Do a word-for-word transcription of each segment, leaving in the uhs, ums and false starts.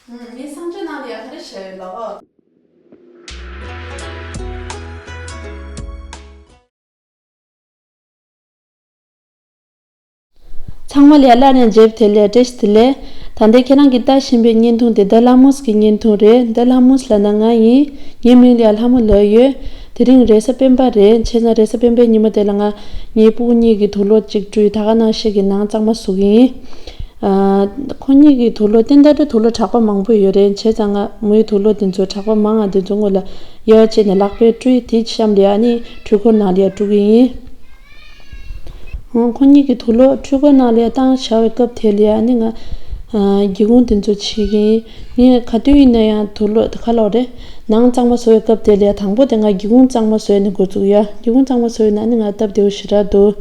ངའི་གསང་སྤྱོད་ནང་ལ་ཡ་ག་རེ་བྱས་ཡོད་ལགས། ཚང་མ་ལ་ཡ་སླར་ཡང་མཇལ་བ་དེ་ལ་བཀྲ་ཤིས་བདེ་ལེགས། ད་ལྟའི་ཁྱེད་རང་གིས་ལྟ་བཞིན་པའི་བརྙན་ཐུང་དེ་འདི་ལྷ་མོས་ཀྱི་བརྙན་ཐུང་རེད། འདི་ལྷ་མོས་ལབ་ན་ང་ཡིན། ངའི་མིང་ལ་ཡ་ལྷ་མོ་ལབ་ཡོད། དེ་རིང་རེས་གཟའ་སྤེན་པ་རེད། བྱས་ཙང་རེས་གཟའ་སྤེན་པའི་ཉིན་མོ་དེ་ལ་ང་ངའི་སྤུ་གུ་གཉིས་ཀྱི་དུག་ལོག་ཅིག་བཀྲུས། ད་ག་ནང་བཞིན་གྱི་ནང་གཙང་མ་བཟོ་གི་ཡིན། ཨ། ཁོ་གཉིས་ཀྱི་དུག་ལོག་དེ་འདྲ་འདྲ་དུག་ལོག་དྲག་པོ་མང་པོ་ཡོད་རེད། བྱས་ཙང་ང་མོའི་དུག་ལོག་དེ་ཚོ་དྲག་པོ་མང་ང་དེ་ཚོ་སྔོན་ལ་གཡར་བྱས་ནས་ལག་པས་བཀྲུས། དེའི་གཤམ་ལ་ཡ་ནི་འཕྲུལ་འཁོར་ནང་ལ་ཡ་བཀྲུ་གི་ཡིན། ཨོ། ཁོ་གཉིས་ཀྱི་དུག་ལོག་འཕྲུལ་འཁོར་ནང་ལ་ཡ་བཏང་བཞག་པའི་སྐབས་དེ་ལ་ཡ་ནི་ང་ཨ། སྒེའུ་ཁུང་དེ་ཚོ་ཕྱིས་གི་ཡིན། ངས་ག་དུས་ཡིན་ན་ཡང་དུག་ལོག་དེ་ག་ལབ་རེད། ནང་གཙང་མ་བཟོ་བའི་སྐབས་དེ་ལ་ཡ་དང་པོ་དེ་ང་སྒེའུ་ཁུང་གཙང་མ་བཟོས་ནས་འགོ་བཙུགས་ཡ། སྒེའུ་ཁུང་གཙང་མ་བཟོས་ན་ནི་ང་སྟབས་བདེ་བོ་ཞེ་དྲག་འདུག་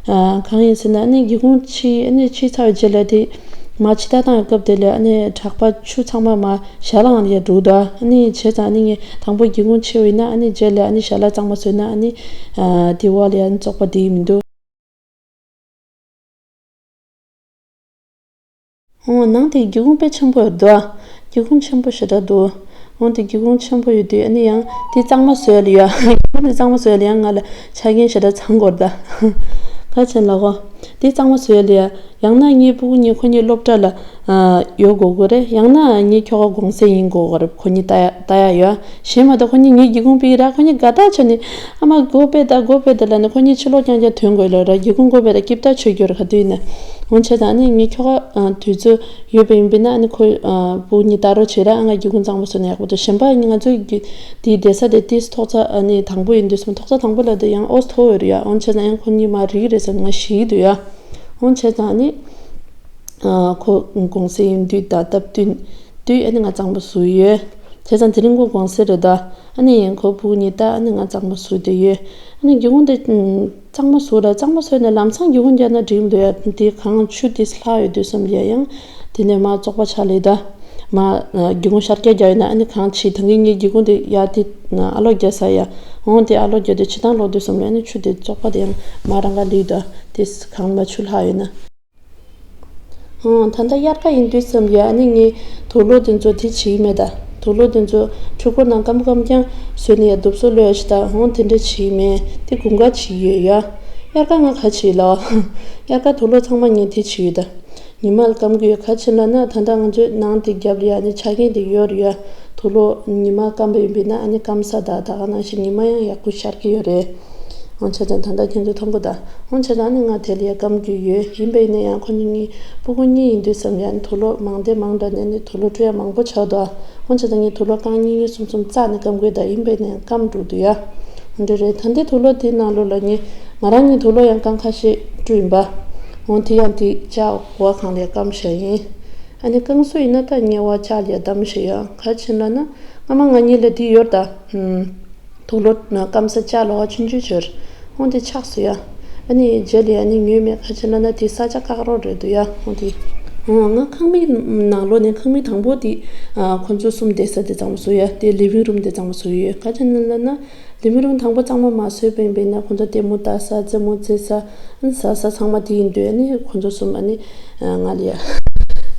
ཨ། གང་ཡིན་ཟེར་ན་ནི་སྒེའུ་ཁུང་ཕྱིས་ནི་ཕྱིས་ཚར་བའི་རྗེས་ལ་དེ་མ་ཕྱི་ཐག་བཏང་བའི་སྐབས་དེ་ལ་ནི་དྲེག་པ་ཆུ་ཚང་མ་མ་ཞལ་ལག་ལ་ཡ་འགྲོ་གི་འདུག་ཨ་ནི་བྱས་ཙང་ནི་ངས་དང་པོ་སྒེའུ་ཁུང་ཕྱིས་པ་ཡིན་ན་ཨ་ནི་རྗེས་ལ་ཨ་ནི་ཞལ་ལག་གཙང་མ་བཟོས་ན་ཨ་ནི་ཨ། དེ་བ་ལ་ཡ་ནི་བཙོག་པ་དེ་མི་འདུག་ཨོ། ནང་དེ་སྒེའུ་ཁུང་དཔེ་ཆེན་པོ་ཡོད་དོ། སྒེའུ་ཁུང་ཆེན་པོ་ཞེ་དྲག་འདུག་ཨོ། དེ་སྒེའུ་ཁུང་ཆེན་པོ་ཡོད་དུས་ཨ་ནི་ཡང་དེ་གཙང་མ་བཟོས་ལ་ཡ། སྒེའུ་ཁུང་དེ་གཙང་མ་བཟོས་ལ་ཡང་ང་ལ་ཆ་རྐྱེན་ཞེ་དྲག་ཚང་དགོས་རེད་ད། ག་བྱས་ལ་གོ། དེ་གཙང་མ་བཟོས་ལ་ཡ། ཡང་ན་ངའི་སྤུ་གུ་གཉིས་ཁོ་གཉིས་སློབ་གྲྭ་ལ་ཨ། ཡོད་དགོས་དགོས་རེད། ཡང་ན་ངའི་ཁྱོ་ག་དགོང་ཟས་ཡིན་དགོས་དགོས་རེད། ཁོ་གཉིས་ལྟ་ཡ་ལྟ་ཡ་ཡོད། གཞན་མ་གཏོགས་ཁོ་གཉིས་ངའི་སྒེའུ་ཁུང་ཕྱིས་ར། ཁོ་གཉིས་དགའ་ཐག་ཆོད་ནས་ཨ་མ་སྒོ་ཕྱེ་ད་སྒོ་ཕྱེ་ད་ལབ་ནས་ཁོ་གཉིས་ཕྱི་ལོགས་རྐྱང་རྐྱང་ཐོན་དགོས་ལབ་ར། སྒེའུ་ཁུང་སྒོ་ཕྱེ་ད་སྐྱིད་ཐག་ཆོད་རྒྱུ་རེད་ག་དུས་ཡིན་ན། འོ་བྱས་ཙང་ཨ་ནི་ངའི་ཁྱོ་ག་ཨ། དུས་ཚོད་ཡོད་པ་ཡིན་པས་ན་ཨ་ནི་ཁོ་ཨ། སྤུ་གུ་གཉིས་ལྟ་རོགས་བྱེད་ར། ཨ། ང་སྒེའུ་ཁུང་གཙང་མ་བཟོས་ན་ཡག་པོ་འདུག་གཞན་པ་ང་ཚོའི་གི་དེའི་བསྡད་ས་དེ་ཏིས་ཐོག་ཚ་ཨ་ནི་དང་པོ་ཡིན་དུས་སམ། ཐོག་ཚ་དང་པོ་ལབ་དུས་ཡང་ཨོ་ཙི་མཐོ་བོ་རེད་ཡ། འོ་བྱས་ཙང་ཡང་ཁོ་གཉིས་མར་རིལ་རེད་ཟེར་ནས་ང་ཞེད་ཀྱི་འདུག་ཡ། འོ་བྱས་ཙང་ཨ་ནི། ཨ། ཁོ་དགོང་ཟས་ཡིན་དུས་ད་སྟབས་བསྟུན་དུས་ཨ་ནི་ང་གཙང་མ་བཟོས་ཡོད། བྱས་ཙང་དེ་རིང་ཁོ་དགོང་ཟས་རེད་ད། ཨ་ནི་ཡང་ཁོ་སྤུ་གུ་གཉིས་ད་ཨ་ནི་ང་གཙང་མ་བཟོས་བསྡད་ཡོད། ཨ་ནི་སྒེའུ་ཁུང་དེ་གཙང་མ་བཟོས་ར། གཙང་མ་བཟོས་ནས་ལམ་སང་སྒེའུ་ཁུང་རྒྱག་ན་འགྲིག་མི་འདུག་ཡ། དེ་གང་ཆུ་དེ་ལྷག་ཡོད་དུས་སམ་ཡ། ཡང་དེ་ནས་མར་བཙོག་པ་ཆགས་ལེ་ད། མར་སྒེའུ་ཁུང་ཤར་རྒྱག་རྒྱག་ཡོད་ན་ཨ་ནི་གང་ཆེ་ད་གིན་ངའི་སྒེའུ་ཁུང་དེ་ཡ་དེ་ཨ་ལོག་རྒྱག་ས་ཡ། འོང་དེ་ཨ་ལོག་རྒྱག་དེ་ཕྱི་ཐང་ལོག་དུས་སམ་ཡ། ཨ་ནི་ཆུ་དེ་བཙོག་པ་དེ་ཡང་མར་རང་ག་ལེ་ད། དེ་གང་མ་ཆུ་ལྷག་ཡོད་ན། ཨང་། ད་ལྟ་དབྱར་ཁ་ཡིན་དུས་ཙམ་ཡ། ཨ་ནི་ངས་དུག་ལོག་དེ་ཚོ་དེ་བྱེད་ཀྱི་མེད་ད། དུག་ལོག་དེ་ཚོ་འཕྲུལ་འཁོར་ནང་སྐམ་སྐམ་རྐྱང་བཟོས་ནས་ཡ་རྡུབ་གསོག་ལོས་ཡ་ཞིག་ད། འོང་དེ་འདྲ་བྱེད་ཀྱི་མེད། དེ་དགུན་ཁ་བྱེད་ཀྱི་ཡོད་ཡ། དབྱར་ཁ་ང་ག་བྱེད་ལ། དབྱར་ཁ་དུག་ལོག་ཚང་མ་ངས་དེ་བྱེད་ཀྱི་ཡོད་ད། ཉི་མ་ལ་སྐམ་གྱི་ཡོད། ག་བྱེད་ལབ་ན་ད་ལྟ་ང་ཚོའི་ནང་དེ་རྒྱབ་ལ་ཡ་ནི་ཆ་རྐྱེན་དེ་ཡོད་རེད་ཡ། དུག་ལོག་ཉི་མ་སྐམ་པ་ཡིན་པས་ན་ཨ་ནི་སྐམ་ས་ད་ད་ག་ནང་བཞིན་ཉི་མ་ཡང་ཡག་པོ་ཤར་གྱི་ཡོད་རེད། འོང་བྱས་ཙང་ད་ལྟ་ཁྱེད་ཚོས་མཐོང་གི་ད། འོང་བྱས་ཙང་ནི་ང་དེ་ལ་ཡ་སྐམ་རྒྱུ་ཡོད། ཡིན་པས་ན་ཡང་ཁོ་གཉིས་གཉིས་སྤུ་གུ་གཉིས་ཡིན་དུས་ཙམ་ཡ་ནི་དུག་ལོག་མང་དེ་མང་དྲགས་ནས་ནི་དུག་ལོག་བཀྲུ་ཡ་མང་པོ་ཆགས་འདུག་འོང་བྱས་ཙང་ངས་དུག་ལོག་རྐང་གཉིས་གཉིས་གསུམ་གསུམ་བཙགས་ནས་སྐམ་དགོས་ད། ཡིན་པས་ན་ཡང་སྐམ་འགྲོ་འདུག་ཡ། འདི་རེད། ད་ལྟའི་དུག་ལོག་དེའི་ནང་ལོགས་ལ་ངས་ང་རང་གཉིས་དུག་ལོག་ཡང་རྐང་ཁ་ཤས་བཀྲུས་ཡིན་པ། འོང་དེ་ཡང་དེ་ལྕགས་འོག་སྒང་ལ་ཡ་སྐམ་བཞག་ཡིན། ཨ་ནི་རྐང་སོ་ཡིན་ན་ད་ངས་འོག་ལྕགས་ལ་ཡ་བསྡམས་བཞག་ཡ། ག་བྱེད་ལབ་ན་སྔ་མ་ང་གཉིས་ལ་དེ་ཡོད་ད། ཨུམ། དུག་ལོག་སྐམ་ས་ལྕགས་ལོགས་ཀ་ཆུང་ཆུང་ཡོད། འོང་དེ་ཆག་སོང་ཡ། ཨ་ནི་རྗེས་ལ་ཡ་ནི་ཉོས་མེད། ག་བྱེད་ལབ་ན་དེ་ས་ཆ་བཀག་རོགས་རེད་འདུག་ཡ། འོང་དེ། འོང་ང་ཁང་མིག་ནང་ལོགས་ནས་ཁང་མིག་དང་པོ་དེ་ཨ་ཁོ་ཚོ་གསུམ་བསྡད་ས་དེ་གཙང་མ་བཟོས་ཡ། དེ་ལི་ཝིང་རུམ་དེ་གཙང་མ་བཟོས་ཡོད། ག་བྱེད་ལབ་ན། ལི་ཝིང་རུམ་དང་པོ་གཙང་མ་མ་བཟོས་པ་ཡིན་པས་ན་ཁོ་ཚོ་ལྟད་མོ་ལྟ་ས། རྩེད་མོ་རྩེ་ས། ཨ་ནི་ཟ་ས། ཚང་མ་དེ་ཡིན་དུས་ཨ་ནི་ཁོ་ཚོ་གསུམ་ཨ་ནི་ང་ལ་ཡ་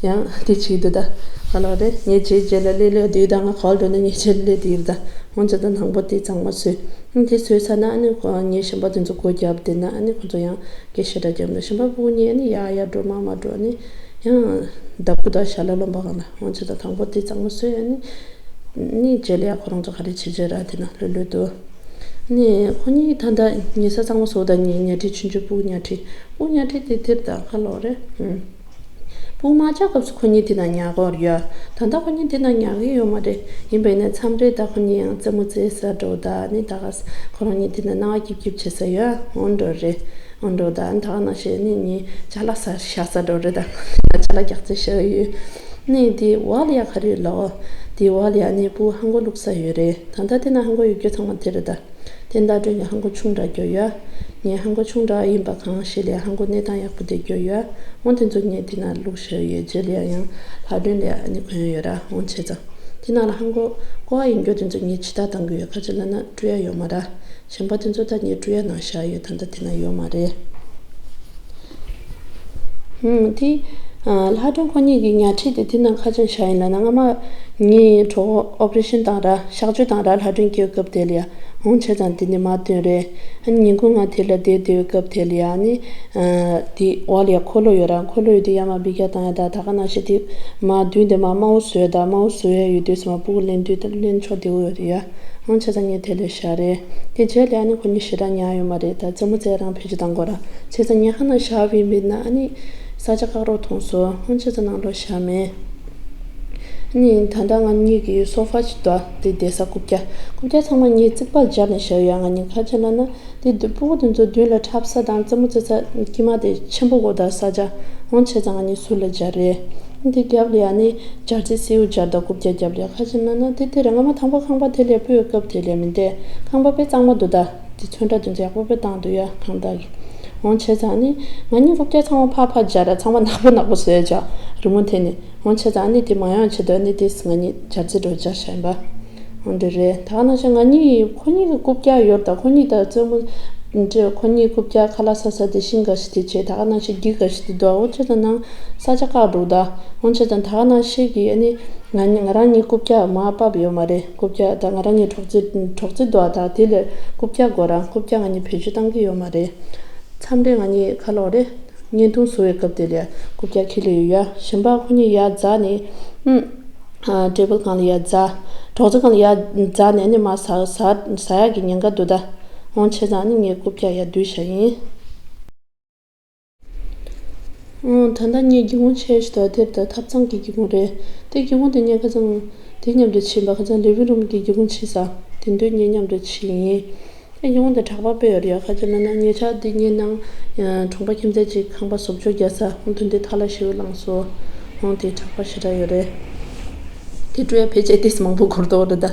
ཡང་དེ་བྱེད་འདུག་ད། ག་ལབ་རེད། ངས་རྗེས་རྗེས་ལ་སླེབས་སླེབས་དུས་ད་ང་ག་པར་འགྲོ་ན་ངས་རྗེས་ལ་སླེབས་དུས་ད། འོང་བྱས་ད་དང་པོ་དེ་གཙང་མ་བཟོས། ཨ་ནི་དེ་བཟོས་ཚར་ན་ཨ་ནི་ཁོ་ངའི་གཞན་པ་དེ་ཚོ་སྒོ་བརྒྱབ་བསྡད་ན་ཨ་ནི་ཁོ་ཚོ་ཡང་སྐད་ཞེ་དྲག་རྒྱབ་འདུག་གཞན་པ་སྤུ་གུ་གཉིས་ཨ་ནི་ཡར་ཡར་འགྲོ་མར་མར་འགྲོ། ཨ་ནི་ཡང་བདག་པོ་དང་ཞལ་ལག་སློང་པ་གང་ལ། འོང་བྱས་ད་དང་པོ་དེ་གཙང་མ་བཟོས། ཨ་ནི། ནི་རྗེས་ལ་ཡ་ཁོ་རང་ཚོ་ག་རེ་བྱེད་བྱེད་ར་དེ་ན་ལྷོད་ལྷོད་དུ། ནི་ཁོ་གཉིས་ད་ལྟ་ཉལ་ས་གཙང་མ་བཟོ། ད་ཉལ་ཉལ་ཁྲི་ཆུང་ཆུང་སྤུ་གུ་ཉལ་ཁྲི། སྤུ་གུ་ཉལ་ཁྲི་དེ་དེར་ད་ག་ལབ་རེད། ཨུམ། སྤུ་གུ་མ་ཆགས་སྐབས་སུ་ཁོ་གཉིས་དེ་ན་ཉལ་གི་ཡོད་རེད་ཡ། ད་ལྟ་ཁོ་གཉིས་དེ་ན་ཉལ་གི་ཡོད་མ་རེད། ཡིན་པས་ན་མཚམས་རེ་ད་ཁོ་གཉིས་ཡང་རྩེད་མོ་རྩེ་ས་འགྲོ། ད་ནི་ད་ག་ཁོ་རང་གཉིས་དེ་ན་སྣང་བ་སྐྱིད་སྐྱིད་བྱེད་ས་ཡོད། འོང་འགྲོ་རེད། འོང་འགྲོ། ད་ད་ག་ནང་བཞིན་ནི་ངས་ཅ་ལག་ཟ་བཞག་ས་འགྲོ་རེད། ད་ཅ་ལག་རྒྱག་རྩིས་བྱས་ཡོད། ནི་དེ་འོག་ལ་ཡ་ག་རེ་ཡོད་ལབ། དེ་འོག་ལ་ཡ་ནི་སྤུ་གུ་ཧང་གོ་བླུགས་ས་ཡོད་རེད། ད་ལྟ་དེ་ན་ཧང་གོ་ཡོད་རྒྱུ་ཚང་མ་དེ་རེད་ད། དེ་ད་དྲོད་ཀྱི་ཧང་གོ་ཆུང་དྲགས་རྒྱུ་ཡོད། ངས་ཧང་གོ་ཆུང་དྲགས་ཡིན་པ་གང་ཤེས་ལ་ཡ་ཧང་གོ་གནས་སྟངས་ཡག་པོ་དེ་རྒྱུ་ཡོད། འོང་དེ་ཚོ་ངས་དེ་ན་བླུགས་བཞག་ཡོད། རྗེས་ལ་ཡ་ཡང་ལྷ་སྒྲོན་ལ་ཡ་ནི་གོན་ཡོད་ར། འོང་བྱས་ཙང་དེ་ན་ལ་ཧང་གོ་ཀོ་བ་ཡིན་རྒྱུ་དེ་ཚོ་ངས་ཕྱི་ཐག་བཏང་གི་ཡོད། ག་ཅི་ལབ་ན་བཀྲུ་ཡ་ཡོད་མ་ར། གཞན་པ་དེ་ཚོ་ད་ངས་བཀྲུ་ཡ་ནང་བཞག་ཡོད། ད་ལྟ་དེ་ན་ཡོད་མ་རེད། ཧུམ། དེ་ ཨ། ལྷ་སྒྲོན་ཁོ་གཉིས་ཀྱི་ཉལ་ཁྲི་དེ་དེ་ནང་ཁ་ཅན་བཞག་ཡིན་ལ་ན། སྔ་མ་ངའི་གྲོགས་ཨོ་པ་རེ་ཤན་བཏང་ར་གཤག་བཅོས་བཏང་ར་ལྷ་སྒྲོན་སྐྱེལ་སྐབས་དེ་ལ་ཡ། འོང་བྱས་ཙང་དེ་ནས་མར་བཏོན་རེད། ཨ་ནི་ཉིན་གུང་ང་དེ་ལ་བསྡད་སྡོད་སྐབས་དེ་ལ་ཡ་ནི། ཨ། དེ་འོག་ལ་ཡ་འཁོར་ལོ་ཡོད་ར། འཁོར་ལོ་ཡོད་དུས་ཡར་མར་འབུད་རྒྱག་བཏང་ཡ། ད་ད་ག་ནང་བཞིན་དེ་མར་མདུན་དེ་མར་དམར་པོ་བཟོས། ད་དམར་པོ་བཟོ་ཡ་ཡོད་དུས་སུ་མར་སྤུ་གུ་ལེན་དུས་ད་ལེན་ཆོག་བདེ་པོ་ཡོད་རེད་ཡ། འོང་བྱས་ཙང་ངས་དེ་ལ་བཞག་རེད། དེ་རྗེས་ལ་ཨ་ནི་ཁོ་གཉིས་ཞེ་དྲག་ཉལ་ཡོད་མ་རེད། ད་རྩེད་མོ་རྩེ་རང་བེད་སྤྱོད་བཏང་དགོས་ར། བྱས་ཙང་ཉལ་ཁང་ནང་བཞག་པ་ཡིན་པས་ན་ཨ་ནི་ས་ཆ་བཀག་རོགས་ཐོངས་སོ། འོང་བྱས་ཙང་ནང་ལོགས་བཞག་མེད། ཨ་ནི་ད་ལྟ་ང་གཉིས་ཀྱི་སོ་ཕ་ཅིག་འདུག་དེ་བསྡད་ས་རྐུབ་བཀྱག་རྐུབ་བཀྱག་ཚང་མ་ངས་རྩིག་པ་སྦྱར་ནས་བཞག་ཡོད། ང་གཉིས་ཁ་ཆེ་ལ་ན། དེ་སྤུ་གུ་དེ་ཚོ་མདུན་ལ་འཁྲབ་ས་དང་རྩེད་མོ་རྩེ་ས་དཀྱིལ་མ་དེ་ཆེན་པོ་གོ་ད་ས་ཆ། འོང་བྱས་ཙང་ང་གཉིས་ཟུར་ལ་སྦྱར་རེད། དེ་རྒྱབ་ལ་ཡ་ནི་སྦྱར་རྩི་སེའུ་སྦྱར་དང་རྐུབ་བཀྱག་རྒྱབ་ལ་ཡ། ཁ་ཆེ་ན་ན་དེ་དེ་རེད། སྔ་མ་དང་པོ་ཁང་པ་དེ་ལ་སྤོས་སྐབས་དེ་ལ་མིན་ཏེ། ཁང་པ་དཔེ་གཙང་མ་འདུག་ད་དེ་ཚོན་ཁྲ་དེ་ཚོ་ཡག་པོ་དཔེ་བཏང་འདུག་ཡ། ཁང་བདག་གིས། འོང་བྱས་ཙང་ནི་ང་གཉིས་རྐུབ་བཀྱག་ཚང་མ་ཕར་ཕར་སྦྱར་ར། ཚང་མ་ནག་པོ་ནག་པོ་བཟོས་བྱ་རི་མོ་འཐེན་ནས། འོང་བྱས་ཙང་ནི་དེ་མ་ཡོང་ཆེད་དུ་ནི་དེ་ང་གཉིས་སྦྱར་རྩི་འགྲོ་སྦྱར་བཞག་ཡིན་པ། འོ་འདྲ་རེད། ད་ག་ནང་བཞིན་ང་གཉིས་ཁོ་གཉིས་ཀྱི་རྐུབ་བཀྱག་ཡོད་རེད། ད་ཁོ་གཉིས་ད་རྩེད་མོ་འདྲ། ཁོ་གཉིས་རྐུབ་བཀྱག་ཁ་ལག་ཟ་ས་དེ་ཤིང་འགའ་ཞིག་དེ་བྱས། ད་ག་ནང་བཞིན་རྒྱུ་འགའ་ཞིག་དེ་འདུག་འོ་བྱས་ཙང་ནང་ས་ཆ་བཀག་འདུག་ད་འོ་བྱས་ཙང་ད་ག་ནང་བཞིན་གྱི་ཨ་ནི་ང་གཉིས་ང་རང་གཉིས་རྐུབ་བཀྱག་མར་ཕབ་ཡོད་མ་རེད། རྐུབ་བཀྱག་ད་ང་རང་གཉིས་གྲོགས་རྩེད་གྲོགས་རྩེད་འདུག་ད་དེ་ལས་རྐུབ་བཀྱག་དགོས་ར། རྐུབ་བཀྱག་ང་གཉིས་བེད་སྤྱོད་བཏང་གི་ཡོད་མ་རེད། མཚམས་རེ་ང་གཉིས་ཁ་ལོག་རེད། བརྙན་ཐུང་བཟོ་བའི་སྐབས་དེ་ལས་རྐུབ་བཀྱག་ཁྱེར་ལེ་ཡོད་ཡ། གཞན་པ་ཁོ་གཉིས་ཡར་འཛེགས་ནས། ཨུམ། ཨ། ཊེ་བལ་སྒང་ལ་ཡར་འཛེགས། གྲོགས་རྩེད་སྒང་ལ་ཡར་འཛེགས་ནས་ནི་མར་ཟ་ཟ་ཟ་ཡག་གི་ཉེན་ཁ་འདུག་ད། འོང་བྱས་ཙང་ནི་ངས་རྐུབ་བཀྱག་ཡར་བསྡུས་བཞག་ཡིན། ཨོ། ད་ལྟ་ངའི་སྒེའུ་ཁུང་ཕྱེ་ཞིག་ད་དེར་ད་ཐབ་ཚང་གི་སྒེའུ་ཁུང་རེད། དེ་སྒེའུ་ཁུང་དེ་ངས་ཁ་སང་དེ་མཉམ་དུ་ཕྱིན་པ། ཁ་སང་ལི་ཝིང་རུམ་གྱི་སྒེའུ་ཁུང་ཕྱེ་ས་དེ་དུས་ངས་མཉམ་དུ་ཕྱིན་ཡིན། ཨེ། སྒེའུ་ཁུང་དེ་གྲགས་པ་དཔེ་ཡོད་རེད་ཡ། ཁ་ཅིག་ལ་ན་ཉེ་ཆར་དེ་ངའི་ནང་གྲོང་པ་ཁྱིམ་མཚེས་ཅིག་ཁང་པ་བཟོ་བཅོས་རྒྱག་ས་འོ་དེ་འདི་ཐ་ལ་ཞེ་པོ་ལངས་སོང་། འོ་དེ་གྲགས་པ་ཞེ་དྲག་ཡོད་རེད། དེ་སྤྲོད་ཡ་ཕལ་ཆེར་ཏིས་མང་པོ་འཁོར་དོ་རེད་ད།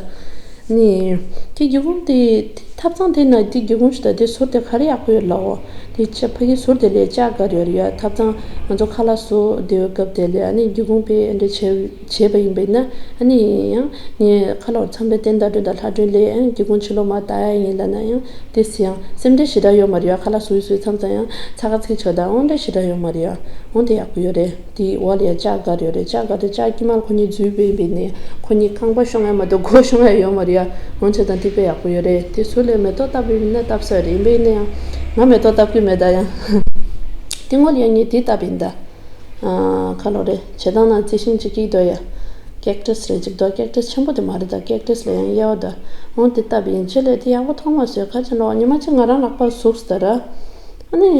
ནི། དེ་སྒེའུ་ཁུང་དེ་དེ་ཐབ་ཚང་དེ་ན་དེ་སྒེའུ་ཁུང་ཞིག་ད་དེ་ཟུར་དེ་ག་རེ་ཡག་པོ་ཡོད་ལགས། འོ། དེ་ཆ་ཕ་གི་ཟུར་དེ་ལས་ལྕགས་དཀར་ཡོད་རེད་ཡ། ཐབ་ཚང་ང་ཚོ་ཁ་ལག་བཟོ་བསྡད་པའི་སྐབས་དེ་ལས་ཨ་ནི་སྒེའུ་ཁུང་དཔེ་འདྲ་བྱས་བྱས་པ་ཡིན་པས་ན། ཨ་ནི་ཡང་ངས་ཁ་ལག་མཚམས་རེ་བསྟན་ཟླ་སྒྲོན་དང་ལྷ་སྒྲོན་ལས་ཨ་ནི་སྒེའུ་ཁུང་ཕྱི་ལོགས་མར་ལྟ་ཡ་ཡིན་ལབ་ན་ཡང་དེ་སི་ཡང་སེམས་ཁྲལ་ཞེ་དྲག་ཡོད་མ་རེད་ཡ། ཁ་ལག་བཟོ་ཡི་བཟོ་ཡི་མཚམས་མཚམས་ཡང་ཚ་ཁ་ཚིག་ཆོག་ད་འོ་འདྲ་ཞེ་དྲག་ཡོད་མ་རེད་ཡ། འོ་དེ་ཡག་པོ་ཡོད་རེད། དེའི་འོག་ལ་ཡ་ལྕགས་དཀར་ཡོད་རེད། ལྕགས་དཀར་དེ་ལྕགས་དཀྱིལ་མར་ཁོ་གཉིས་འཛུལ་བས་ཡིན་པས་ནས་ཁོ་གཉིས་རྐང་པ་ཤོང་ཡ་མ་གཏོགས་མགོ་ཤོང་ཡ་ཡོད་མ་རེད་ཡ། འོ་བྱས་ཙང་དེ་དཔེ་ཡག་པོ་ཡོད་རེད། དེ་ཟུར་ལ་མེ་ཏོག་བཏབ་པ་ཡིན་ན་བཏབ་ས་རེད། ཡིན་པས་ནས་ཡང་ང་མེ་ཏོག་བཏབ་ཀྱི་མེད་ད་ཡང་། དེ་སྔོན་ལ་ཡང་ངས་དེ་བཏབ་ཡིན་ད། ཨ། ཁ་ལོ་རེད། བྱེ་ཐང་ནང་རྩི་ཤིང་གཅིག་གཅིག་འདུག་ཡ། ཀེག་ཊས་རེད་གཅིག་འདུག་ཀེག་ཊས་ཆེན་པོ་དེ་མ་རེད་ད། ཀེག་ཊས་ལ་ཡང་གཡས་པ་འདུག་འོ་དེ་བཏབ་ཡིན། རྗེས་ལ་དེ་ཡག་པོ་མཐོང་མ་སོང་། ཁ་ཅིག་ལོག་ཉི་མ་གཅིག་ང་རང་ལག་པ་ཟུག་སོང་ད་ར། ཨ་ནི།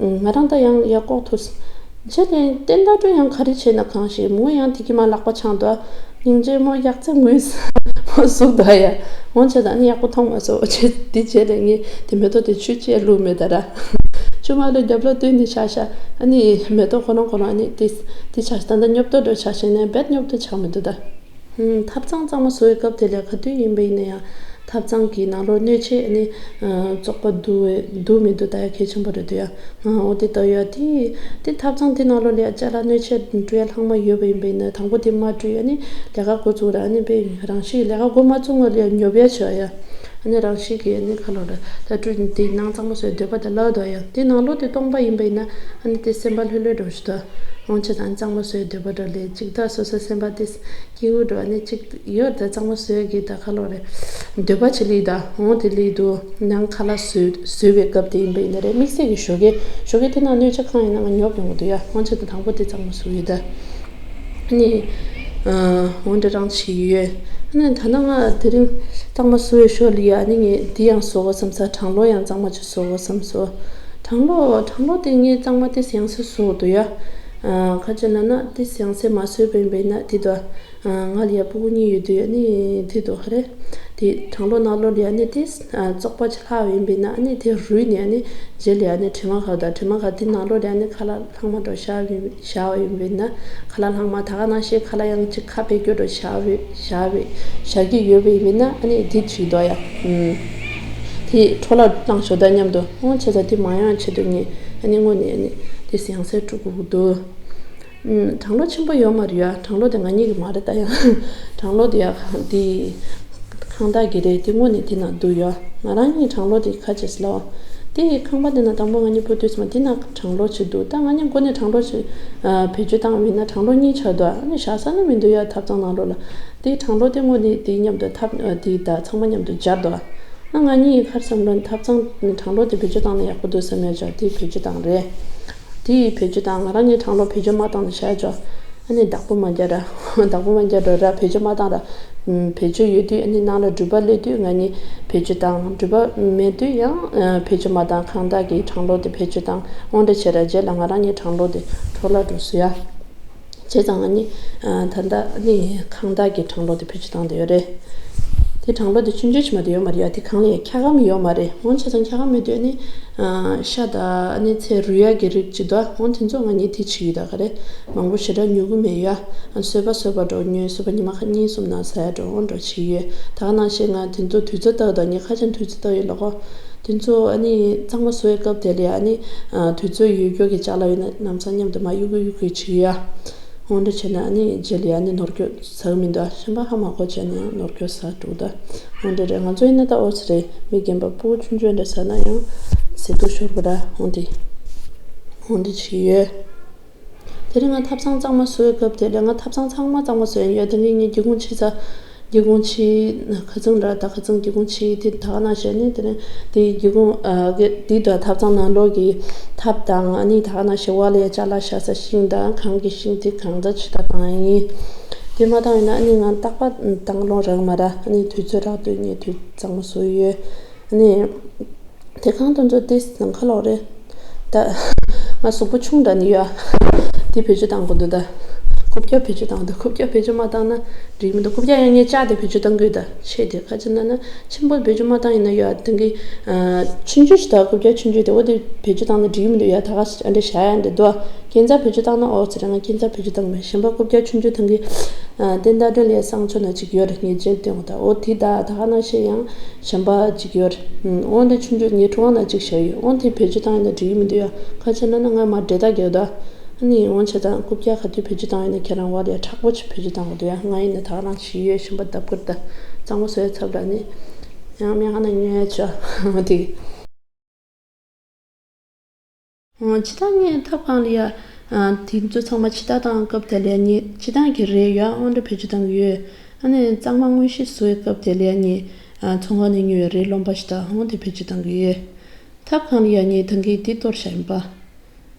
ང་རང་ད་ཡང་ཡར་ལྐོག་ཐུག་སོང་། རྗེས་ལ་བསྟན་ཟླ་སྒྲོན་ཡང་ག་རེ་བྱས་ན་གང་ཤེས། མོ་ཡང་དེ་གི་མ་ལག་པ་འཆང་འདུག་སྙིང་རྗེ་མོ། ཡག་རྩེད་མོ་ཟུག་འདུག་ཡ། འོ་བྱས་ད་ནི་ཡག་པོ་མཐོང་མ་སོང་། རྗེས་དེ་རྗེས་ལ་ངས་དེ་མེ་ཏོག་དེ་ཆུ་ཅིག་བླུགས་མེད་ད་ར། ཆུ་མ་བླུགས་རྒྱབ་ལོགས་བཏོན་ནས་བཞག་བཞག་ཨ་ནི་མེ་ཏོག་ཁོ་རང་ཁོ་རང་ཨ་ནི་དེ་དེ་ཆགས་ད་ལྟ་ཉོབ་ཏོ་འདྲ་ཆགས་ཤེས་ནས་རྦད་ཉོབ་ཏོ་ཆགས་མི་འདུག་ད། ཐབ་ཚང་གཙང་མ་བཟོ་བའི་སྐབས་དེ་ལས་ག་དུས་ཡིན་པ་ཡིན་ན་ཡང་ཐབ་ཚང་གི་ནང་ལོགས་སྣོད་ཆས་ནི་བཙོག་པ་འདུག་འདུག་མི་འདུག་ད་ཡ་གལ་ཆེན་པོ་རེད་འདུག་ཡ། འོ་དེ་ལྟ་ཡ་དེ་དེ་ཐབ་ཚང་དེ་ནང་ལོགས་ལ་ཡ་ཅ་ལག་སྣོད་ཆས་སྤྲོད་ཡ་ལྷག་མ་ཡོད་པ་ཡིན་པ་ཡིན་ན་དང་པོ་དེ་མ་སྤྲོད་ཡ་ནི་ལས་ཀ་འགོ་བཙུགས་ར་ནི་དཔེ་རང་བཞིན་ལས་ཀ་འགོ་མ་བཙུགས་སྔོན་ལ་ཡ་ཉོབ་ཡ་བྱ་ཡ། ཨ་ནི་རང་བཞིན་གྱིས་ཨ་ནི་ཁ་ལོ་ར་ད་སྤྲོད་དེ་ནང་གཙང་མ་བཟོ་ཡ་འདོད་པ་དེ་ལ་འདུག་ཡ། དེ་ནང་ལོགས་དེ་སྟོང་པ་ཡིན་པ་ཡིན་ན་ཨ་ནི་དེ་སེམས་པ་ལྷོད་ལྷོད་འགྲོ་ཞིག་འདུག་འོང་ཆེ་དང་གཙང་མ་བཟོ་ཡ་འདོད་པ་འགྲོ་ལས་ཅིག་ད་སོ་སོ་སེམས་པ་དེ་སྐྱིད་པོ་འགྲོ། ཨ་ནི་ཅིག་ཡོད་ད་གཙང་མ་བཟོ་ཡ་གི་ད་ཁ་ལོ་རེ་འདོད་པ་ཆེ་ལི་ད་འོང་དེ་ལི་འདུག་ནང་ཁ་ལག་བཟོས་བཟོས་པའི་སྐབས་དེ་ཡིན་པ་ཡིན་ན་རེད། དམིགས་བསལ་གྱི་ཞོགས་ཀས་ཞོགས་ཀས་དེ་ནང་སྣོད་ཆས་གང་ཡིན་ན་ང་ཉོབ་ཡོང་གི་འདུག་ཡ། འོང་ཆེ་ད་དང་པོ་དེ་གཙང་མ་བཟོ་ཡོད་ད། ཨ་ནི། ཨ། འོ་འདྲ་རང་བྱེད་ཀྱི་ཡོད། ཨ་ནི་ད་ནང་ང་དེ་རིང་གཙང་མ་བཟོ་བའི་ཞོར་ལ་ཡ་ཨ་ནི་ངས་འདི་ཡང་བཟོ་དགོས་བསམ་ས། གྲང་གློག་ཡང་གཙང་མ་ཅིག་བཟོ་དགོས་བསམ་སོང་། གྲང་གློག་གྲང་གློག་དེ་ངས་གཙང་མ་ཏིས་ཡང་སེ་བཟོ་འདུག་ཡ། ཨ། ཁ་ཅིག་ལ་ན་ཏིས་ཡང་སེ་མ་བཟོས་པ་ཡིན་པ་ཡིན་ན་དེ་དོ། ཨ། ང་ལ་ཡ་སྤུ་གུ་གཉིས་ཡོད་དུས་ཨ་ནི་དེ་དོ་ག་རེ། དེ་གྲང་གློག་ནང་ལོགས་ལ་ཡ་ཨ་ནི་ཏིས། ཨ། བཙོག་པ་ཅིག་ལྷག་པ་ཡིན་པ་ཡིན་ན་ཨ་ནི་དེ་རུལ་ནས་ཨ་ནི་རྗེས་ལ་ཡ་ཨ་ནི་དྲི་མ་ཁ་དང་དྲི་མ་ཁ་དེ་ནང་ལོགས་ལ་ཡ་ཨ་ནི་ཁ་ལག་ལྷག་མ་འགྲོ་བཞག་པ་ཡིན། བཞག་པ་ཡིན་པས་ན་ཁ་ལག་ལྷག་མ་ད་ག་ནང་བཞིན་ཁ་ལག་ཡང་ཅིག་ཁ་ཕེ་སྐྱོ་འགྲོ་བཞག་པའི་བཞག་པའི་བཞག་གི་ཡོད་པ་ཡིན་པས་ན་ཨ་ནི་དེ་བྱེད་དོ་ཡ། ཨུམ། དེ་འཕྲོ་བརླག་བཏང་ཞོག་ད་མཉམ་དུ་འོང་བྱས་ཙང་དེ་མ་ཡོང་ཆེད་དུ་ངས་ཨ་ནི་དངོས་ནས་ཨ་ནི་དེ་ཡང་སེ་དཀྲུག་དགོས་ཀྱི་འདུག་ཨུམ། གྲང་གློག་ཆེན་པོ་ཡོད་མ་རེད་ཡ། གྲང་གློག་དེ་ང་གཉིས་ཀྱི་མ་རེད་ད་ཡང་། གྲང་གློག་དེ་ཡ་དེ་ཁང་བདག་གི་རེད། དེ་དངོས་ནས་དེ་ན་འདུག་ཡ། ང་རང་གཉིས་གྲང་གློག་དེ་ཁ་ཆེ་སི་ལ། དེ་ཁང་པ་དེ་ན་དང་པོ་ང་གཉིས་སྤོ་དུས་སུ་མ་དེ་ན་གྲང་གློག་ཅིག་འདུག་ད་ང་གཉིས་འགོ་ནས་གྲང་གློག་ཅིག་བེད་སྤྱོད་བཏང་བ་ཡིན་ན་གྲང་གློག་གཉིས་ཆགས་འདུག་ཨ་ནི་བཞག་ས་ནི་མི་འདུག་ཡ། ཐབ་ཚང་ནང་ལོགས་ལ་དེ་གྲང་གློག་དེ་དངོས་གནས་དེ་མཉམ་དུ་ཐབ་དེ་ད་ཚང་མ་མཉམ་དུ་སྦྱར་འདུག་ཨ་ང་གཉིས་ཁར་བསམ་བློ་ཐབ་ཚང་གྲང་གློག་དེ་བེད་སྤྱོད་བཏང་ན་ཡག་པོ་འདུག་བསམ་ཡ་ཅག་དེ་བེད་སྤྱོད་བཏང་རེད། དེ་ཡི་བེད་སྤྱོད་བཏང་ང་རང་གཉིས་གྲང་གློག་བེད་སྤྱོད་མ་བཏང་ནས་བྱས་ཆོག་ཨ་ནི་བདག་པོ་མ་རྒྱག་ར། བདག་པོ་མ་རྒྱག་ར་ར་བེད་སྤྱོད་མ་བཏང་ར། ཨུམ། བེད་སྤྱོད་ཡོད་དུས་ཨ་ནི་ནང་ལ་འགྲུལ་པ་སླེབས་དུས་ང་གཉིས་བེད་སྤྱོད་བཏང་། འགྲུལ་པ་མེད་དུས་ཡང་ཨ་བེད་སྤྱོད་མ་བཏང་། ཁང་བདག་གི་གྲང་གློག་དེ་བེད་སྤྱོད་བཏང་། འོ་འདྲ་བྱས་ར་རྗེས་ལ་ང་རང་གཉིས་གྲང་གློག་དེ་འཕྲོ་བརླག་འགྲོ་སྲིད་ཡ། བྱས་ཙང་ང་གཉིས་ཨ་ད་ལྟ་ཨ་ནི་ཁང་བདག་གི་གྲང་གློག་དེ་བེད་སྤྱོད་བཏང་བསྡད་ཡོད་རེད། དེ་གྲང་གློག་དེ་ཆུང་ཆུང་ཞིག་མ་གཏོགས་ཡོད་མ་རེད་ཡ། དེ་གང་ལ་ཡ་འཁྱག་སྒམ་ཡོད་མ་རེད། འོ་བྱས་ཙང་འཁྱག་སྒམ་མེད་དུས་ཨ་ནི་ཨ་ཤ་དང་ཨ་ནི་ཚལ་རུལ་ཡག་གི་རིགས་ཅིག་འདུག་འོ་དེ་ཚོ་ང་གཉིས་དེ་བྱེད་ཀྱི་ཡོད། ད་ག་རེ་མང་པོ་ཞེ་དྲག་ཉོ་གི་མེད་ཡ། ཨ་གསོལ་པ་གསོལ་པ་འགྲོ་ཉོས། གསོལ་པ་ཉི་མ་ཁ་གཉིས་གསུམ་ན་ཟ་ཡ་འགྲོ། འོ་འགྲོ་བྱེད་ཀྱི་ཡོད། ད་ག་ནང་བཞིན་ང་དེ་ཚོ་དུས་ཚོད་ལྟ་བུ་དང་ངས་ཁ་ཅན་དུས་ཚོད་ལྟ་བུ་ཡིན་ལ་གོ། དེ་ཚོ་ཨ་ནི་གཙང་མ་བཟོ་བའི་སྐབས་དེ་ལ་ཡ་ཨ་ནི་ཨ་དུས་ཚོད་ཡོད་རྒྱུ་གི་ཅ་ལག་ཡོད་ན་ལམ་སང་མཉམ་དུ་མ་གཡུག་གུ་གཡུག་གུ་བྱེད་ཀྱི་ཡ། འོ་འདྲ་བྱས་ན་ཨ་ནི་རྗེས་ལ་ཡ་ཨ་ནི་ནོར་སྐྱོན་ཟ་གི་མི་འདུག་ཨ་གཞན་པ་ཧ་མ་གོ་བྱས་ན་ཡང་ནོར་སྐྱོན་ཟ་འགྲོ་ད། འོ་འདྲ་རེད། ང་ཚོ་ཡིན་ན་ད་འོ་ཙི་རེད། མི་རྒན་པ་སྤུ་གུ་ཆུང་ཆུང་འདྲ་ཟ་ན་ཡང་ཟས་དུག་ཤོར་གི་ར། འོ་འདི་འོ་འདི་བྱེད་ཀྱི་ཡོད། དེ་རིང་ང་ཐབ་ཚང་གཙང་མ་བཟོ་བའི་སྐབས་དེ་ལ་ང་ཐབ་ཚང་ཚང་མ་གཙང་མ་བཟོ་ཡ་ཡོད། དེ་རིང་ངས་སྒེའུ་ཁུང་ཕྱེ་ས་སྒེའུ་ཁུང་ཕྱེ་ཁ་ཚང་ར་ད་ཁ་ཚང་སྒེའུ་ཁུང་ཕྱེ་དེ་ད་ག་ནང་བཞིན་ནི་དེ་རིང་དེ་སྒེའུ་ཁུང་ཨ་གི་དེ་དུ་ཐབ་ཚང་ནང་ལོགས་ཀྱི་ཐབ་དང་ཨ་ནི་ད་ག་ནང་བཞིན་བ་ལ་ཡ་ཅ་ལག་བཞག་ས་ཤིང་དང་གང་གི་ཤིང་དེ་གང་ཚ་ཇི་ལྟར་བཏང་ཡ་ཡིན། དེ་མ་བཏང་ཡིན་ན་ཨ་ནི་ང་རྟག་པར་བཏང་ལོང་རག་མ་ར། ཨ་ནི་དུས་ཚོད་རག་དུས་ངས་དུས་གཙང་མ་བཟོ་ཡོད། ཨ་ནི། དེ་གང་དུ་འཛུལ་ཏེ་ཟང་ཁ་ལོག་རེད། ད་ང་གཟུགས་པོ་ཆུང་དྲགས་ནི་ཡོད། དེ་བེད་སྤྱོད་བཏང་དགོས་འདུག་ད་རྐུབ་བཀྱག་བེད་སྤྱོད་བཏང་འདུག་རྐུབ་བཀྱག་བེད་སྤྱོད་མ་བཏང་ན་འགྲིག་མི་འདུག་རྐུབ་བཀྱག་ཡང་ངས་ལྕགས་དེ་བེད་སྤྱོད་བཏང་གི་ཡོད། ད་ཆེ་དེ་ཁ་ཅིག་ན་ན་ཆེན་པོ་བེད་སྤྱོད་མ་བཏང་ཡིན་ན་ཡོད། དེང་གི་ཆུང་ཆུང་ཞིག་ད་རྐུབ་བཀྱག་ཆུང་ཆུང་དེ་འོ་དེ་བེད་སྤྱོད་བཏང་ན་འགྲིག་མི་འདུག་ཡ། ད་ག་ཨ་འདྲ་བཞག་ཡ་འདྲ་འདུག་སྐས་འཛེག་བེད་སྤྱོད་བཏང་ན་ཨོ་ཙི་རེད། ང་སྐས་འཛེག་བེད་སྤྱོད་བཏང་མེད། གཞན་པ་རྐུབ་བཀྱག་ཆུང་ཆུང་དེང་གི་ཨ་དེ་འདྲ་འདྲ་ལས་གསང་ཆོག་ན་ཅིག་ཡོད་རེད། ངས་རྗེས་སྟོན་གོ། ད་ཨོ་དེ་ད་ད་ག་ནང་བཞིན་ཡང་གཞན་པ་ཅིག་ཡོད་རེད། ཨོ་འདི་ཆུང་ཆུང་ངའི་ཕྲུ་གུ་ན་ཅིག་བཞག་ཡོད། ཨོ་དེ་བེད་སྤྱོད་བཏང་ཡིན་ན་འགྲིག་གི་མི་འདུག་ཡ། ཁ་ཆེ་ན་ན་ང་མ་འདྲེ་ད་རྒྱག་ད། ཨ་ནི་ཨོ་བྱས་ཙང་རྐུབ་བཀྱག་ག་དུས་བེད་སྤྱོད་བཏང་ཡིན་ན་ཁྱེད་རང་བ་ལས་མཁྲེགས་པོ་ཅིག་བེད་སྤྱོད་བཏང་གོ་འདུག་ཡ། ང་ཡིན་ན་ད་ག་རང་ཞིག་ཡོད། གཞན་པ་ལྡབ་ཀིར་ད་གཙང་མ་བཟོ་ཡ་ཚབ་ལ་ནི་ཡང་སྨན་ཁང་ན་ཉོ་ཡ་ཆོག་ཨོ་དེ། ཨོ་ཕྱི་ཐག་ངས་ཐབ་ཁང་ལ་ཡ། ཨ་དེ་ཚོ་ཚང་མ་ཕྱི་ཐག་བཏང་སྐབས་དེ་ལ་ཡ་ངས་ཕྱི་ཐག་གི་རེད་ཡ། ཨོ་འདྲ་བེད་སྤྱོད་བཏང་གི་ཡོད། ཨ་ནི་གཙང་མ་དངོས་གཞི་བཟོ་བའི་སྐབས་དེ་ལ་ཡ་ངས་ཨ་ཚོང་ཁང་ནས་ཉོས་ཡོད་རེད། རློན་པ་ཞིག་ད་ཨོ་དེ་བེད་སྤྱོད་བཏང་གི་ཡོད། ཐབ་ཁང་ལ་ཡ་ངས་ད་གིན་དེ་གཏོར་བཞག་ཡིན་པ།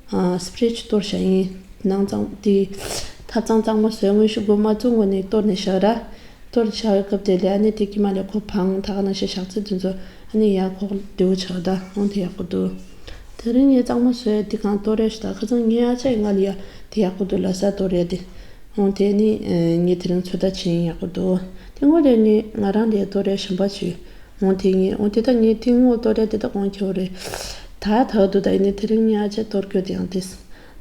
ཨ་སྤྲེ་ཆུ་གཏོར་བཞག་ཡིན། ནང་གཙང་དེ་ཐབ་ཚང་གཙང་མ་བཟོས། དངོས་གཞི་འགོ་མ་བཙུགས་སྔོན་ནས་གཏོར་ནས་བཞག་ར། གཏོར་བཞག་པའི་སྐབས་དེ་ལ་ཨ་ནི་དེ་དཀྱིལ་མ་ལ་ཁོ་བང་ད་ག་ནང་བཞིན་བཞག་ཚེ་དེ་ཚོ་ཨ་ནི་ཡར་ཁོག་བདེ་བོ་ཆགས་ད། འོང་དེ་ཡག་པོ་འདུག་དེ་རིང་ངས་གཙང་མ་བཟོས་ཡ་དེ་གང་གཏོར་ཡ་ཞིག་ད་ཁ་སང་ངའི་ཨ་ཅག་ཡིན་ང་ལ་ཡ་དེ་ཡག་པོ་འདུག་ལ་ས་གཏོར་ཡ་དེ། འོང་དེ་ནི་ངས་དེ་རིང་ཚོད་ལྟ་བྱེད་ཡིན། ཡག་པོ་འདུག་དེ་སྔོན་ལ་ནི་ང་རང་ལ་ཡ་གཏོར་ཡ་གཞན་པ་བྱོས། འོང་དེ་ངས་འོང་དེ་ད་ངས་དེ་སྔོན་གཏོར་ཡ་དེ་ད་གོང་ཁྱེར་རེད། ད་ད་འདུག་ད་ཡིན་ནི་དེ་རིང་ངའི་ཨ་ཅག་གཏོར་རྒྱུ་དེ་ཡང་དེ།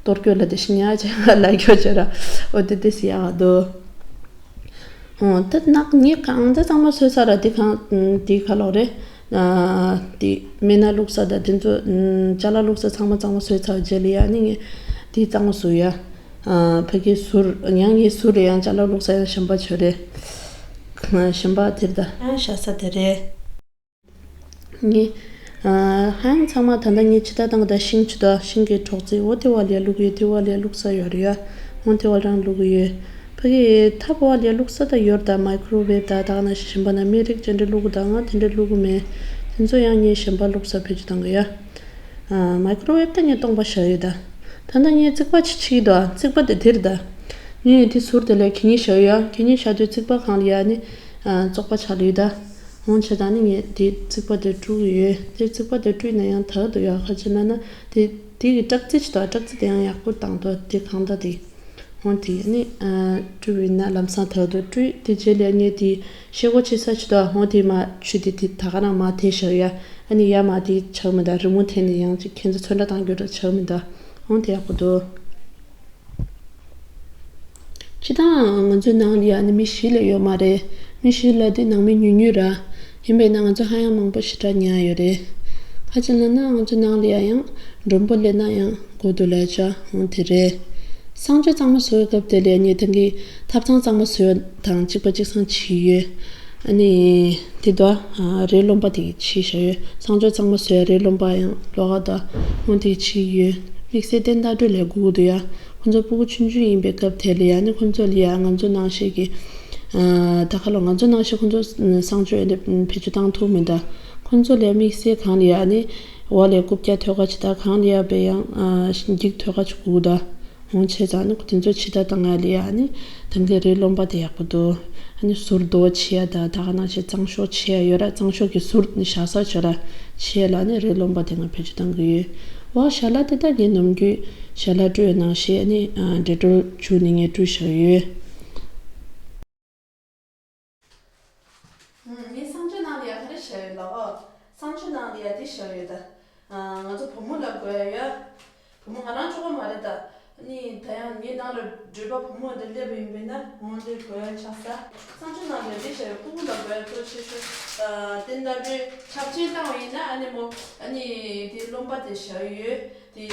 གཏོར་རྒྱུ་ལ་དེ་བཞིན་ངའི་ཨ་ཅག་ང་ལ་རྒྱུ་བྱོས་ར། འོ་དེ་དེ་སི་ཡག་འདུག་འོ་ད་ནག་ཉེ་གང་ད་གཙང་མ་བཟོས་ཚར་ར། དེ་གང་དེ་ག་ལོག་རེད། ཨ་དེ་སྨན་སྣ་བླུགས་ས་དང་དེ་ཚོ་ཨ་ཅ་ལག་བླུགས་ས་ཚང་མ་གཙང་མ་བཟོས་ཚར་རྗེས་ལ་ཡ་ནི་ངས་དེ་གཙང་མ་བཟོས་ཡ། ཨ་ཕ་གི་ཟུར་ཡང་ངའི་ཟུར་རེ་ཡང་ཅ་ལག་བླུགས་ས་ཡང་གཞན་པ་བྱོས་རེད། གཞན་པ་དེར་ད་ཡང་བཞག་ས་དེ་རེད། ངས་ཨ་ཧང་ཚང་མ་ད་ལྟ་ངས་ཕྱི་ལྟ་བཏང་གི་ད་ཤིང་ཆུ་ད་ཤིང་གི་གྲོག་རྩེ་འོ་དེ་བ་ལས་བླུག་ཡོད། དེ་བ་ལས་བླུག་ས་ཡོད་རེད་ཡ། འོ་དེ་བ་རང་བླུག་གི་ཡོད། ཕ་གི་ཐབ་བ་ལས་བླུག་ས་ད་ཡོད་ད། མའི་ཀོ་རོ་ཝེབ་ད་ད་ན་གཞན་པ་ན་མི་རིགས་ཅན་འདྲ་བླུག་གི་ད་ང་དེ་འདྲ་བླུག་གི་མེད། དེ་ཚོ་ཡང་ངས་གཞན་པ་བླུག་ས་བེད་སྤྱོད་བཏང་གི་ཡ། ཨ་མའི་ཀོ་རོ་ཝེབ་ད་ངས་སྟོང་པ་བཞག་ཡོད་ད། ད་ལྟ་ངས་རྩིག་པ་ཅིག་ཕྱིས་འདུག་རྩིག་པ་དེ་དེར་ད། ངས་དེ་ཟུར་དེ་ལས་གད་སྙིགས་བཞག་ཡོད་ཡ། གད་སྙིགས་བཞག་དུས་རྩིག་པ་སྒང་ལ་ཡ་ནི་ཨ་བཙོག་པ་ཆགས་ལ་ཡོད་ད། འོང་བྱས་ཙང་ནི་ངས་དེ་རྩིག་པ་དེ་བཀྲུ་གི་ཡོད། དེ་རྩིག་པ་དེ་བཀྲུས་ན་ཡང་དག་འདུག་ཡ། ཁ་ཅིག་ན་ན་དེ་དེ་གི་སྲེག་རྩི་ཅིག་དང་སྲེག་རྩི་དེ་ཡང་ཡག་པོ་བཏང་འདུག་དེ་གང་ལྟར་དེ་འོང་དེ་ནི་ཨ་བཀྲུས་པ་ཡིན་ན་ལམ་སང་དག་འདུག་བཀྲུས་དེ་རྗེས་ལ་ངས་དེ་ཤེལ་སྒོ་ཕྱེ་ས་ཅིག་དང་འོང་དེ་མ་ཆུ་དེ་དེ་ད་ག་རང་མ་དེ་བཞག་ཡ། ཨ་ནི་ཡ་མ་དེ་ཆགས་མི་འདུག་རི་མོ་འཐེན་ནས་ཡང་ཅིག་ཁྱེད་ཚོ་ཚོན་ཁྲ་བཏང་རྒྱུ་འདྲ་ཆགས་མི་འདུག་འོང་དེ་ཡག་པོ་འདུག་སྤྱིར་བཏང་ང་ཚོའི་ནང་ལ་ཡ་ནི་མི་བཞི་ལས་ཡོད་མ་རེད། མི་བཞི་ལ་དེ་ནང་མི་ཉུང་ཉུང་ར། ཡིན་པས་ན་ང་ཚོ་ཧ་ཡང་མང་པོ་ཞེ་དྲག་ཉར་ཡོད་རེད། ཁ་ཅིག་ལབ་ན་ང་ཚོའི་ནང་ལ་ཡ་ཡང་མགྲོན་པོ་སླེབས་ན་ཡང་དགོས་འདུག་ལབ་ཡ་ཅིག་འོང་དེ་རེད། གསང་སྤྱོད་གཙང་མ་བཟོ་བའི་སྐབས་དེ་ལ་ཡ་ངས་ད་གིན་ཐབ་ཚང་གཙང་མ་བཟོ་བ་དང་གཅིག་པ་གཅིག་མཚུངས་བྱས་ཡོད། ཨ་ནི་དེ་དུས་རས་རློན་པ་དེ་ཕྱིས་བཞག་ཡོད། གསང་སྤྱོད་གཙང་མ་བཟོས་རས་རློན་པ་ཡང་ལོགས་ཀ་དང་འོ་དེ་ཕྱིས་ཡོད། དམིགས་བསལ་བསྟན་དར་སྒྲོལ་ལས་སྒུག་འདུག་ཡ། ཁོ་ཚོ་སྤུ་གུ་ཆུང་ཆུང་ཡིན་པའི་སྐབས་དེ་ལ་ཡ་ནི་ཁོ་ཚོ་ལ་ཡ་ང་ཚོ་ནང་བཞིན་གྱི་ད་ག་ལོ་ང་ཚོ་ནང་བཞིན་ཁོ་ཚོ་གསང་སྤྱོད་ཨ་ནི་བེད་སྤྱོད་བཏང་ཐུབ་མི་འདུག་ཁོ་ཚོ་ལ་ཡ་དམིགས་བསལ་གང་ལ་ཡ་ནི་འོག་ལ་རྐུབ་བཀྱག་ཐོད་རྒལ་ཅིག་དང་གང་ལ་ཡ་བས་ཡང་འགྱིག་ཐོད་རྒལ་ཅིག་སྒུག་འདུག་འོང་བྱས་ཙང་ནི་དེ་ཚོ་ཕྱི་ལྟ་བཏང་ཡ་ལ་ཡ་ནི་ད་གིན་རས་རློན་པ་དེ་ཡག་པོ་འདུག་ཨ་ནི་ཟུར་རྡོ་ཕྱེ་ཡ་དང་ད་ག་ནང་བཞིན་གཙང་ཤོག་ཕྱེ་ཡ་ཡོད་ར། གཙང་ཤོག་གི་ཟུར་ནི་བཞག་ས་བྱོས་ར་ཕྱེ་ཡ་ལ་ནི་རས་རློན་པ་དེ་ང་བེད་སྤྱོད་བཏང་གི་ཡོད། འོ་ཞལ་ལག་དེ་ད་ངས་ནམ་རྒྱུན་ཞལ་ལག་སྤྲོད་ཡ་ནང་བཞིན་ཨ་ནི་ཨ་ཌེ་ཊོལ་བྱུགས་ནས་ངས་བཀྲུས་བཞག་ཡོད། ངའི་གསང་སྤྱོད་ནང་ལ་ཡ་ག་རེ་བཞག་ཡོད་ལབ་ཨོ། གསང་སྤྱོད་ནང་ལ་ཡ་འདི་བཞག་ཡོད་ད། ང་ཚོ་བུ་མོ་ལ་དགོས་ཡ་ཡོད། བུ་མོ་ང་རང་གཅིག་པོ་མ་རེད་ད། ནི་ད་ཡང་ངའི་ནང་ལ་སྒྲོལ་པ་བུ་མོ་འདི་སླེབས་པ་ཡིན་པས་ན་འོང་འདི་དགོས་ཡ་ཆགས་ས། གསང་སྤྱོད་ནང་ལ་ཡ་འདི་བཞག་ཡོད། སྤུ་གུ་ལ་དགོས་ཡ་གཙོ་ཆེ་ཤོས། དེ་འདྲ་འདྲའི་ཆབ་ཆེན་བཏང་བ་ཡིན་ན་ཨ་ནི་མོ་ཨ་ནི་དེ་རློན་པ་དེ་བཞག་ཡོད། དེ་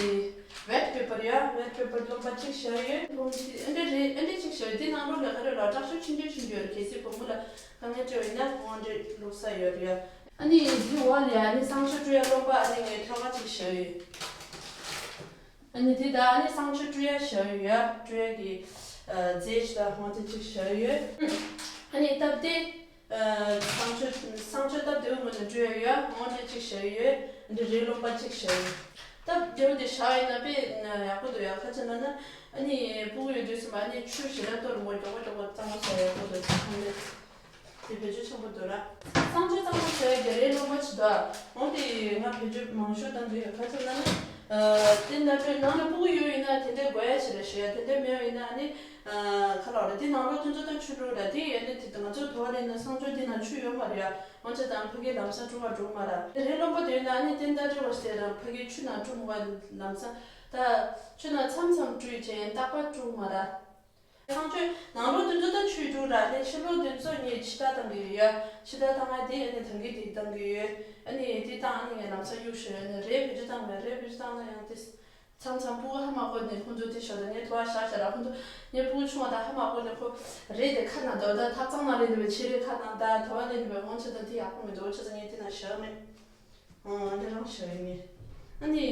ཝེཊ་པེ་པར་ཡ། ཝེཊ་པེ་པར་རློན་པ་གཅིག་བཞག་ཡོད། བུ་མོ་དེ་ཨེ་འདྲ་རེད། ཨེ་འདྲ་གཅིག་བཞག་ཡོད། དེ་ནང་ལོགས་ལ་ག་རེ་ལ་སྐྲག་ཤོས་ཆུང་ཆུང་ཆུང་ཆུང་ཡོད་རེད། གལ་སྲིད་བུ་མོ་ལ་དཀའ་ངལ་འཕྲད་པ་ཡིན་ན་ཁོང་འདྲ་བླུགས་ས་ཡོད་རེད་ཡ། ཨ་ནི་དེ་འོག་ལ་ཡ་ཨ་ནི་གསང་སྤྱོད་བཀྲུ་ཡ་རློན་པ་ཨ་ནི་ངས་ཁྲ་བ་གཅིག་བཞག་ཡོད། ཨ་ནི་དེ་ད་ཨ་ནི་གསང་སྤྱོད་བཀྲུ་ཡ་བཞག་ཡོད་ཡ། བཀྲུ་ཡ་གི་རྫས་ཅིག་ལ་ཧོང་དེ་གཅིག་བཞག་ཡོད། ཨ་ནི་སྟབས་བདེ། གསང་སྤྱོད་གསང་སྤྱོད་སྟབས་བདེ་བོ་ངོས་ནས་བཀྲུ་ཡ་ཡོད། འོང་དེ་གཅིག་བཞག་ཡོད། འདི་རས་རློན་པ་གཅིག་བཞག་ཡོད། སྟབས་བདེ་བོ་དེ་བཞག་ཡིན་ན་དཔེ་ཡག་པོ་འདུག་ཡ། ག་ཅི་ལབ་ན་ཨ་ནི་སྤུ་གུ་ཡོད་དུས་ཙམ་པ་ཨ་ནི་ཆུ་ཞེ་དྲག་གཏོར་མོ་མགྱོགས་པོ་མགྱོགས་པོ་གཙང་མ་བཟོ་ཡག་པོ་འདུག་ཁང་པའི་དེ་བེད་སྤྱོད་ཆེན་པོ་འདུག་ར། གསང་སྤྱོད་གཙང་མ་བཟོ་ཡ་གི་རས་རློན་པ་ཅིག་འདུག་འོང་དེ་ང་བེད་སྤྱོད་མང་ཤོས་བཏང་གི་ཡོད། ག་ཅི་ལབ་ན་ཨ་དེ་འདྲ་འདྲ་ནང་ལ་སྤུ་གུ་ཡོད་ཡིན་ན་དེ་འདྲའི་དགོས་ཡ་ཅིག་རེད་ཞུ་ཡ། དེ་འདྲ་མེད་པ་ཡིན་ན་ཨ་ནི། ཁ་ལག་རེད། དེ་ནང་ལོགས་དེ་ཚོ་ད་ཆུ་བླུགས་ར། དེ་ཡན་ལས་དེ་ང་ཚོ་དུ་བ་ལེན་ན་གསང་སྤྱོད་དེ་ནང་ཆུ་ཡོད་མ་རེད་ཡ། འོན་ཀྱང་ད་ཕ་གིའི་ལམ་སང་བཀྲུ་བ་འགྲོ་མ་ར། རས་རློན་པ་དེ་ཡོད་ན་ནི་བསྟན་དར་སྒྲོལ་བ་ཟེར་ར་ཕ་གིའི་ཆུ་ནང་བཀྲུ་མ་བ། ལམ་སང་ད་ཆུ་ནང་མཚམས་མཚམས་བཀྲུས་བྱས་རྟག་པར་བཀྲུ་མ་ར། གསང་སྤྱོད་ནང་ལོགས་དེ་ཚོ་ད་ཆུ་བླུགས་ར། ནི་ཕྱི་ལོགས་དེ་ཚོ་ངས་ཕྱི་ལྟ་བཏང་གི་ཡོད་ཡ། ཕྱི་ལྟ་བཏང་ང་དེ་ཨ་ནི་ད་གིན་དེ་བཏང་གི་ཡོད། ཨ་ནི་དེ་བཏང་ཨ་ནི་ངས་ལམ་སང་གཡུག་ཞོན་ཡ། ནི་རས་བེད་སྤྱོད་བཏང་མེད། རས་བེད་སྤྱོད་བཏང་ན་ཡང་དེ། མཚམས་མཚམས་སྤུ་གུ་ཧ་མ་གོ་ནས་ཁོང་ཚོ་དེ་ཞོར་དུ་ངའི་དུ་བ་བཞག་བཞག་ར། ཁོང་ཚོ་ངའི་སྤུ་གུ་ཆུང་བ་དང་ཧ་མ་གོ་ནས་ཁོ་རས་དེ་ཁ་ནང་འདུག་ད་ཐབ་ཚང་ནང་རས་འདུག་བས་ཕྱི་རས་ཁ་ནང་ད་དུ་བ་རས་འདུག་བས། འོང་ཆ་ད་དེ་ཡག་པོ་མི་འདུག་འོ་ཆ་ད་ངས་དེ་ན་བཞག་མེད། ཨང་འདི་རང་བཞག་ཡིན་ངས། ཨ་ནི་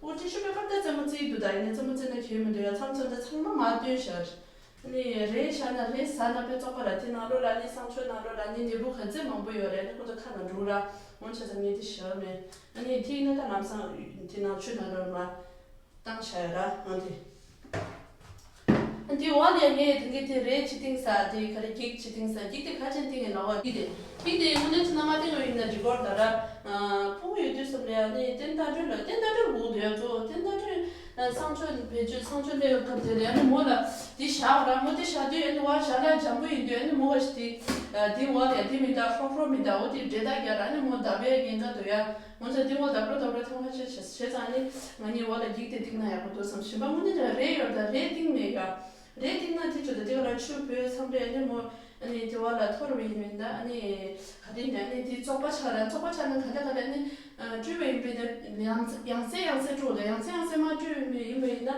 འོ་ཏི་ཤུ་པེ་པར་ད་རྩེད་མོ་རྩེ་ཡི་འདུག་ད་ཡིན་ན་རྩེད་མོ་རྩེ་ན་གལ་མི་འདུག་ཡ། མཚམས་མཚམས་ད་ཚང་མ་མ་སྟོན་བཞག་ཨ་ནི་རས་བཞག་ན་རས་ཟ་ན་དཔེ་བཙོག་པ་ར། དེ་ནང་ལོགས་ལ་ནི་གསང་སྤྱོད་ནང་ལོགས་ལ་ནི་ནད་འབུ་ག་ཚད་མང་པོ་ཡོད་རེད། ནི་ཁོ་ཚོ་ཁ་ནང་འགྲོ་ར། འོང་ཆ་ད་ངས་དེ་བཞག་མེད། ཨ་ནི་དེ་ཡིན་ན་ད་ལམ་སང་དེ་ནང་ཆུ་ནང་ལོགས་མ་བཏང་བཞག་ཡོད་ར། འོང་དེ་ཨ་དེ་འོག་ལ་ངས་དེ་གི་དེ་རས་ཅི་བཏིང་ས་དེ་ག་རེ་འགྱིག་ཅི་བཏིང་ས། འགྱིག་དེ་ག་ཅན་བཏིང་ངེ་ལ་བ། འགྱིག་དེ་འགྱིག་དེ་དངོས་གནས་ཅི་ན་མ་བཏིང་བ་ཡིན་ན་འགྲིག་གོ་ར། ད་ར་སྤུ་གུ་ཡོད་དུས་སམ་ལས་ཨ་ནི་བསྟན་དར་སྒྲོལ་ལ་བསྟན་དར་སྒྲོལ་འོག་དེ་ཡ་གཙོ་བོ་བསྟན་དར་སྒྲོལ། གསང་སྤྱོད་བེད་སྤྱོད་གསང་སྤྱོད་སླེབས་སྐབས་དེ་ལ་ཨ་ནི་མོ་ལ་འདི་བཞག་ར། མོ་འདི་བཞག་དུས་ཨ་ནི་བ་ཞལ་ལག་འཇམ་པོ་ཡིན་དུས་ཨ་ནི་མོ་ག་ཞིག་དེ་འདི་འོག་ལ་འདི་མི་འདའ་ཧྲོག་ཧྲོག་མི་འདའ། འོ་དེ་འདྲེ་ད་རྒྱ་ར། ཨ་ནི་མོ་འདའ་བའི་འགན་ཁ་འདུག་ཡ། ང་ཚོ་འདི་འོག་འདའ་འགྲོ་འདའ་འགྲོ་ཐང་ཁ་ཤས་བྱས་ཙང་ཨ་ནི་ང་གཉིས་འོག་ལ་འགྱིག་དེ་བཏིང་ན་ཡག་པོ་འདུག་བསམ། གཞན་པ་དངོས་གནས་ར་རས་ཡོད་ད་རས་བཏིང་མེད་ཡ། རས་བཏིང་ན་དེ་ཚོ་ད་དེ་ག་ལ་ཆུ་བོས་མཚམས་རེ་ཨ་ནི་མོ་ཨ་ནི་དེ་བ་ལ་འཐོར་བའི་ཡིན་མིན་ད། ཨ་ནི་ག་དེ་ཡིན་ད། ཨ་ནི་དེ་བཙོག་པ་ཆགས་ར། བཙོག་པ་ཆགས་ན་ག་ལེ་ག་ལེ་ཨ་ནི་བཀྲུས་པ་ཡིན་པས་ད་ཡང་ཡང་སེ་ཡང་སེ་བཀྲུ་ད། ཡང་སེ་ཡང་སེ་མ་བཀྲུས་མེད་ཡིན་པ་ཡིན་ན།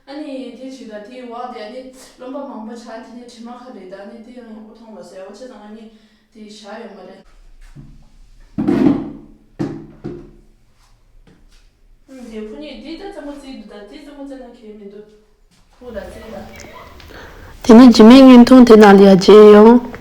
ཨ་ནི་དེ་ཞིག་ད་དེའི་འོག་དེ་ཨ་ནི་རློན་པ་མང་པོ་ཆགས། དེ་ནས་དྲི་མ་ཁ་ལས་ད། ཨ་ནི་དེ་ཡང་ཡག་པོ་མཐོང་མ་སོང་ཡ། འོ་ཆ་ཚང་ཨ་ནི་དེ་བཞག་ཡོད་མ་རེད། ཨུམ། དེ་ཁོ་གཉིས་དེ་ད་རྩེད་མོ་རྩེ་འདུག་ད་དེ་རྩེད་མོ་རྩེ་ན་གལ་མི་འདུག་ཁོ་ལ་རྩེ་ད། དེ་ནས་འཇིགས་མེད་དངོས་མཐོང་དེ་ནང་ལ་ཡ་མཇལ་ཡོང་།